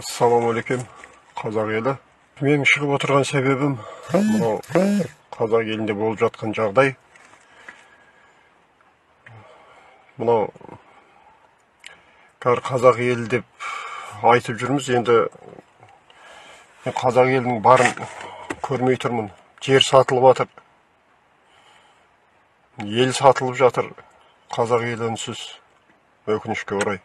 Ассалаумағалейкум, қазақ елі. Менің шығып отырған себебім мынау қазақ елінде болып жатқан жағдай. Мынау қазір қазақ елі деп айтып жүрміз, енді мен қазақ елінің барын көрмей тұрмын. Жер сатылып жатыр, ел сатылып жатыр, қазақ елі үнсіз, өкінішке орай.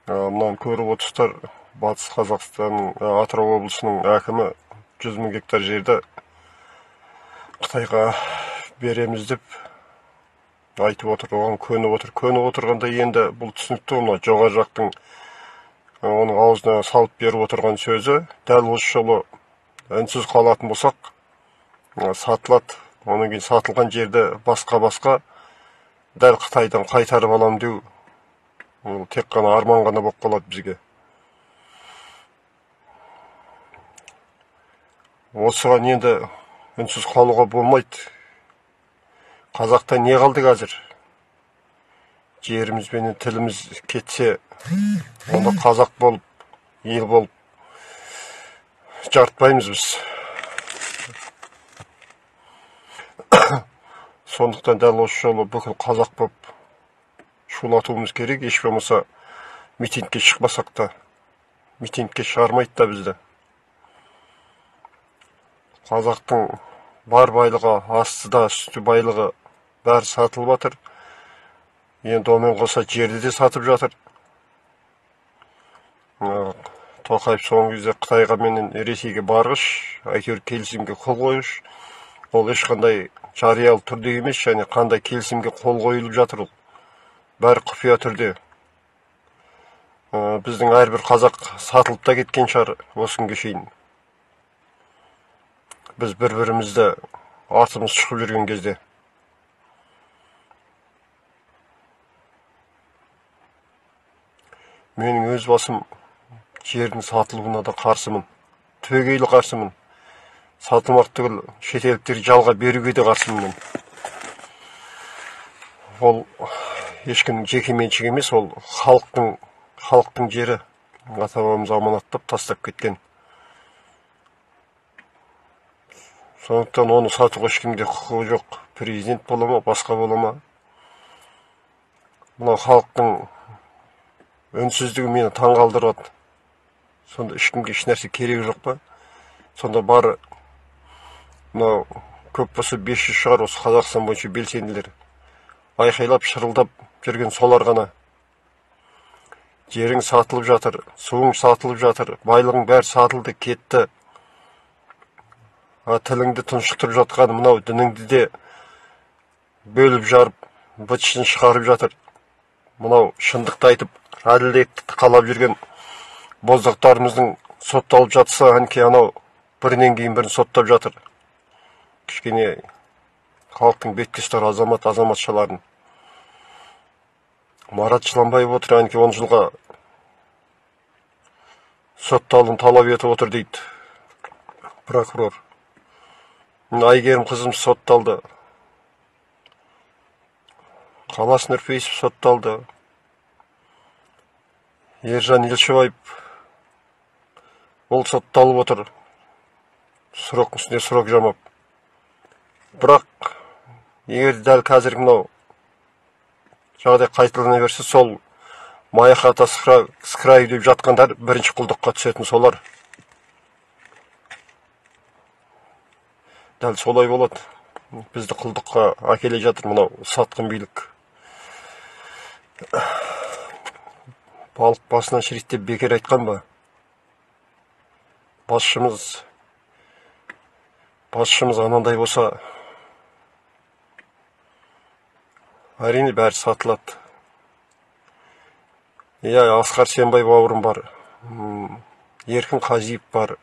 Мынаны көріп отырсыздар, Батыс Қазақстанның Атырау облысының әкімі 100 мың гектар жерді Қытайға береміз деп айтып отыр, оған көніп отыр. Көніп отырғанда енді бұл түсінікті, мына жоғары жақтың оның аузына салып беріп отырған сөзі. Дәл осы жолы үнсіз қалатын болсақ, сатылады. Одан кейін сатылған жерді басқа-басқа дәл Қытайдан қайтарып алам деу ол тек қана арман ғана болып қалады бізге. Осыған енді үнсіз қалуға болмайды. Қазақта не қалды қазір? Жеріміз бенен тіліміз кетсе, онда қазақ болып, ел болып жарытпаймыз біз. Сондықтан дәл осы жолы бүкіл қазақ болып шулатуымыз керек. Еш болмаса митингке шықпасақ та, митингке шығармайды да бізді. Қазақтың бар байлығы, асты да үсті байлығы бәрі сатылып жатыр. Енді онымен қоса жерді де сатып жатыр. Тоқаев соңғы кезде Қытайға менен Ресейге барғыш, әйтеуір келісімге қол қойғыш. Ол ешқандай жариялы түрде емес, және қандай келісімге қол қойылып жатыр ол. Бәрі құпия түрде. Біздің әрбір қазақ сатылып та кеткен шығар осы күнге шейін. Біз бір-бірімізді артымыз шығып жүрген кезде. Менің өз басым жердің сатылуына да қарсымын. Түбегейлі қарсымын. Сатылмақ түгіл шетелдіктерге жалға беруге де қарсымын. Ол ешкімнің жеке меншігі емес, ол халықтың жері. Ата-бабамыз аманаттап тастап кеткен. Сондықтан оны сатуға ешкімде құқығы жоқ. Президент бола ма, басқа бола ма. Мынау халықтың үнсіздігі мені таңғалдырады. Сонда ешкімге ешнәрсе керегі жоқ па? Сонда бары мынау көп болса 500 шығар осы Қазақстан бойынша белсенділер. Айқайлап, шырылдап жүрген солар ғана. Жерің сатылып жатыр, суың сатылып жатыр, байлығың бәрі сатылды, кетті. Тіліңді тұншықтырып жатқан мынау дініңді де бөліп жарып, быт-шытын шығарып жатыр. Мынау шындықты айтып, әділдікті қалап жүрген боздақтарымыздың сотталып жатса, әнке анау бірінен кейін бірін соттап жатыр. Кішкене халықтың бетке ұстар азамат, азаматшаларын. Марат Жыланбаев отыр, әнке 10 жылға сотталуын талап етіп отыр дейді прокурор. Айгерім қызым сотталды. Қалас Нұрпейісов сотталды. Ержан Елшібаев ол сотталып отыр. Срок үстіне срок жамап. Бірақ егер дәл қазір мынау жағдай қайталана берсе, сол моя хата с краю деп жатқандар бірінші құлдыққа түсетін солар. Дәл солай болады. Бізді құлдыққа әкеле жатыр мынау сатқын билік. Балық басынан шіриді деп бекер айтқан ба? Басшымыз анандай болса, әрине бәрі сатылады. Иә, Асқар Сенбай бауырым бар, Еркін Қазиев бар.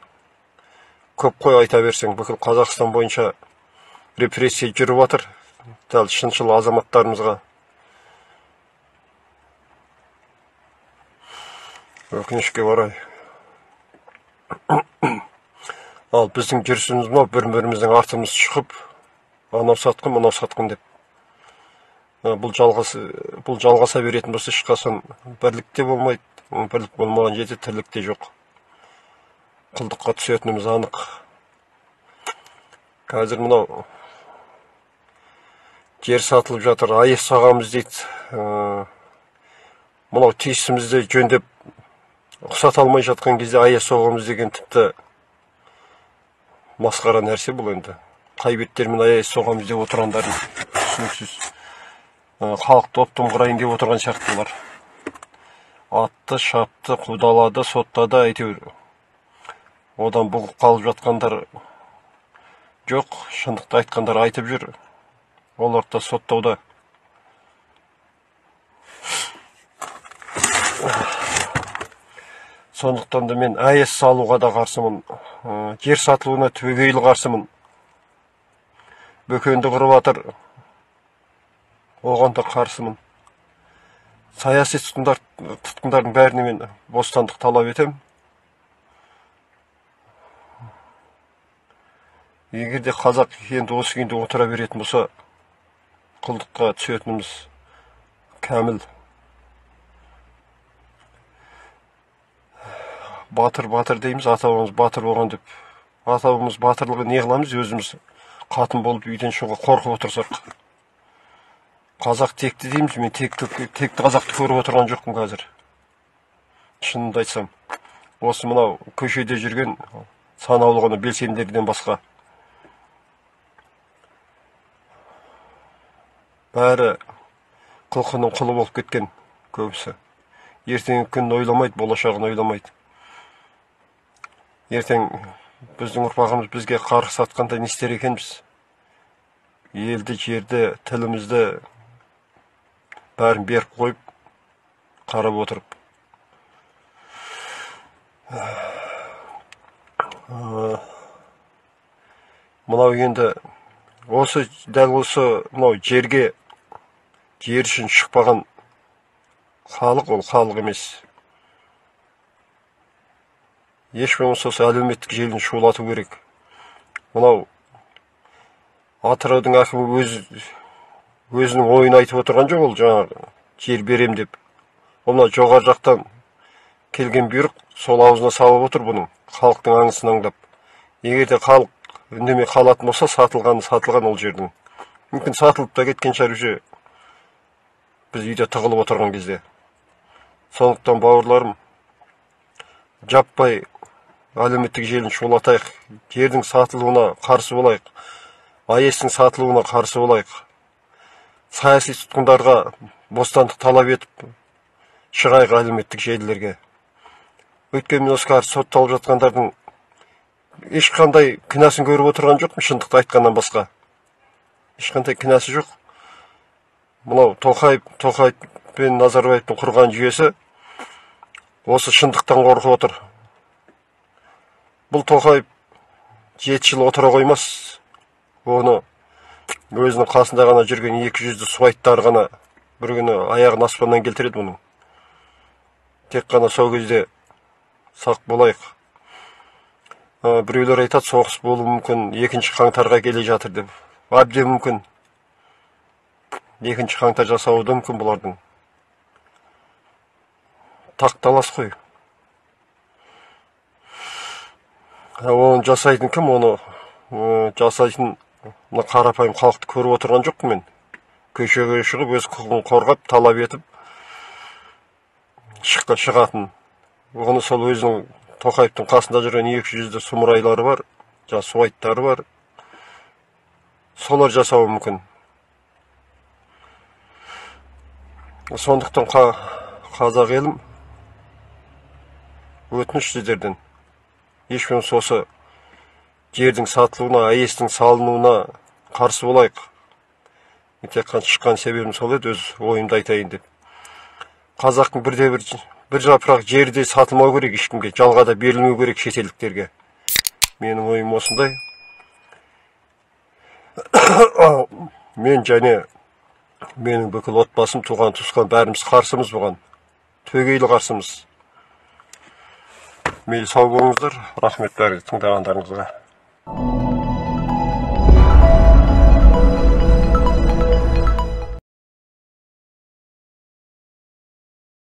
Көп қой айта берсең, бүкіл Қазақстан бойынша репрессия жүріп жатыр. Дәл шыншыл азаматтарымызға. Өкінішке орай. Ал біздің жүрісіміз мынау, бір-біріміздің артымыз шығып, анау сатқын, мынау сатқын деп. Бұл жалғаса беретін болса, ешқашан бірлікте болмайды. Бірлік болмаған жерде тірлік те жоқ. Құлдыққа түсетініміз анық. Қазір мынау жер сатылып жатыр, АЭС соғамыз дейді. Мынау тесімізді жөндеп ұқсата алмай жатқан кезде АЭС соғамыз деген тіпті масқара нәрсе бұл енді. Қай беттермен АЭС соғамыз деп отырғандарын түсініксіз. Халықты оптом құрайын деп отырған сияқты бұлар. Атты, шапты, қудалады, соттады, әйтеуір. Одан бұғып қалып жатқандар жоқ, шындықты айтқандар айтып жүр. Олар да соттауда. Сондықтан да мен АЭС салуға да қарсымын, жер сатылуына түбегейлі қарсымын. Бөкенді құрып жатыр, оған да қарсымын. Саяси тұтқындардың бәріне мен бостандық талап етемін. Егер де қазақ енді осы күйінде отыра беретін болса, құлдыққа түсетініміз кәміл. Батыр, батыр дейміз, ата-бабамыз батыр болған деп. Ата-бабамыз батырлығы не қыламыз, өзіміз қатын болып үйден шығуға қорқып отырсақ. Қазақ текті дейміз, мен текті қазақты көріп отырған жоқпын қазір. Шынымды айтсам, осы мынау көшеде жүрген санаулы ғана белсенділерден басқа. Бәрі құлқының құлы болып кеткен көбісі. Ертеңгі күнін ойламайды, болашағын ойламайды. Ертең біздің ұрпағымыз бізге қарғыс атқанда не істер екенбіз? Елді, жерді, тілімізді бәрін беріп қойып, қарап отырып. Мынау енді осы, дәл осы мынау жерге, жер үшін шықпаған халық, ол халық емес. Еш болмаса осы әлеуметтік желіні шулату керек. Мынау Атыраудың әкімі өзінің ойын айтып отырған жоқ, ол жаңағы жер берем деп. Ол мына жоғары жақтан келген бұйрық, сол аузына салып отыр бұның, халықтың аңысын аңдап. Егер де халық үндемей қалатын болса, сатылған сатылған ол жердің. Мүмкін сатылып та кеткен шығар уже, біз үйде тығылып отырған кезде. Сондықтан бауырларым, жаппай әлеуметтік желіні шулатайық, жердің сатылуына қарсы болайық, АЭС-ің сатылуына қарсы болайық. Саяси тұтқындарға бостандық талап етіп шығайық әлеуметтік желілерге. Өйткені мен осы қазір сотталып жатқандардың ешқандай кінәсін көріп отырған жоқпын, шындықты айтқаннан басқа. Ешқандай кінәсі жоқ. Мынау Тоқаев пен Назарбаевтың құрған жүйесі осы шындықтан қорқып отыр. Бұл Тоқаев 7 жыл отыра қоймас. Оны өзінің қасында ғана жүрген 200-ді суайттар ғана бір күні аяғын аспаннан келтіреді бұның. Тек қана сол кезде сақ болайық. Біреулер айтады, соғыс болуы мүмкін, 2 қаңтарға келе жатыр деп. Әбден мүмкін. 2 қаңтар жасауы да мүмкін бұлардың. Тақталас қой. Оны жасайтын кім? Оны жасайтын мына қарапайым халықты көріп отырған жоқпын мен. Көшеге шығып, өз құқығын қорғап, талап етіп шығатын. Оны сол өзінің Тоқаевтың қасында жүрген 200-ді сұмырайлары бар, суайттары бар. Солар жасауы мүмкін. Сондықтан қазақ елім, өтініш сіздерден. Еш болмаса осы жердің сатылуына, АЭС-тің салынуына қарсы болайық. Мен тек қана шыққан себебім сол еді, өз ойымды айтайын деп. Қазақтың бірде бір жапырақ жері де сатылмау керек ешкімге, жалға да берілмеу керек шетелдіктерге. Менің ойым осындай. Мен және менің бүкіл отбасым, туған туысқан бәріміз қарсымыз бұған. Түбегейлі қарсымыз. Мейлі, сау болыңыздар. Рахмет бәріңізге тыңдағандарыңызға.